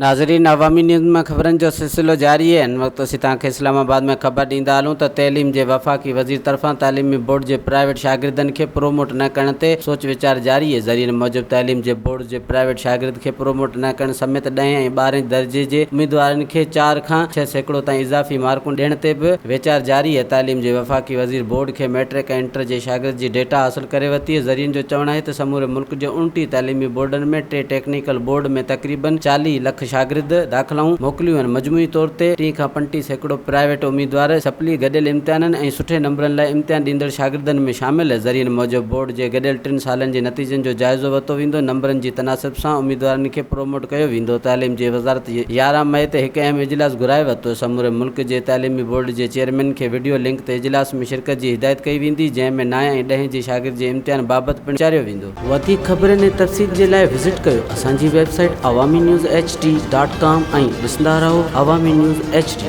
ناظرين عوامي نيوز مان خبرن جو سلسلو جاري آهي هن وقت اسين توهان کي اسلام آباد ۾ خبر ڏيندا هلون ته تعليم جي وفاقي وزير طرفان تعليمي بورڊ جي پرائيويٽ شاگردن کي پروموٽ نه ڪرڻ تي سوچ ويچار جاري آهي ذريعن موجب تعليم جي بورڊ جي پرائيويٽ شاگرد کي پروموٽ نه ڪرڻ سميت ڏهين ۽ ٻارهين درجي جي اميدوارن کي چار کان 6% تائين اضافي مارڪون ڏيڻ تي به ويچار جاري آهي. تعليم جي وفاقي وزير بورڊ کي مئٽرڪ ۽ انٽر جي شاگرد جي ڊيٽا حاصل ڪري ورتي آهي. ذريعن جو چوڻ آهي ته سموري ملڪ جي 29 تعليمي بورڊن ۾ ٽي ٽيڪنيڪل بورڊ ۾ تقريبن 40 لک شاگرد داخلائون موڪليون آهن. مجموعي طور تي ٽي کان 35% پرائيويٽ اميدوار سپلي گڏيل امتحانن ۽ سٺي نمبرن لاء امتحان ڏيندڙ شاگردن ۾ شامل آهي. ذريعن موجب بورڊ جي گڏيل ٽن سالن جي نتيجن جو جائزو ورتو ويندو، نمبرن جي تناسب سان اميدوارن کي پروموٽ ڪيو ويندو. تعليم جي وزارت 11 مئي تي هڪ اهم اجلاس گهرائي ورتو، سموري ملڪ جي تعليمي بورڊ جي چيئرمين کي وڊيو لنڪ تي اجلاس ۾ شرڪت جي هدايت ڪئي ويندي، جنهن ۾ نائين ۽ ڏهين جي شاگرد جي امتحان بابت پڻ ويچاريو ويندو. وڌيڪ خبرن ۽ تفصيل جي لاء وزٽ ڪيو اسان جي website Awami news H D dot com ۽ ڏسندا رهو عوامي نيوز ايڇ ڊي.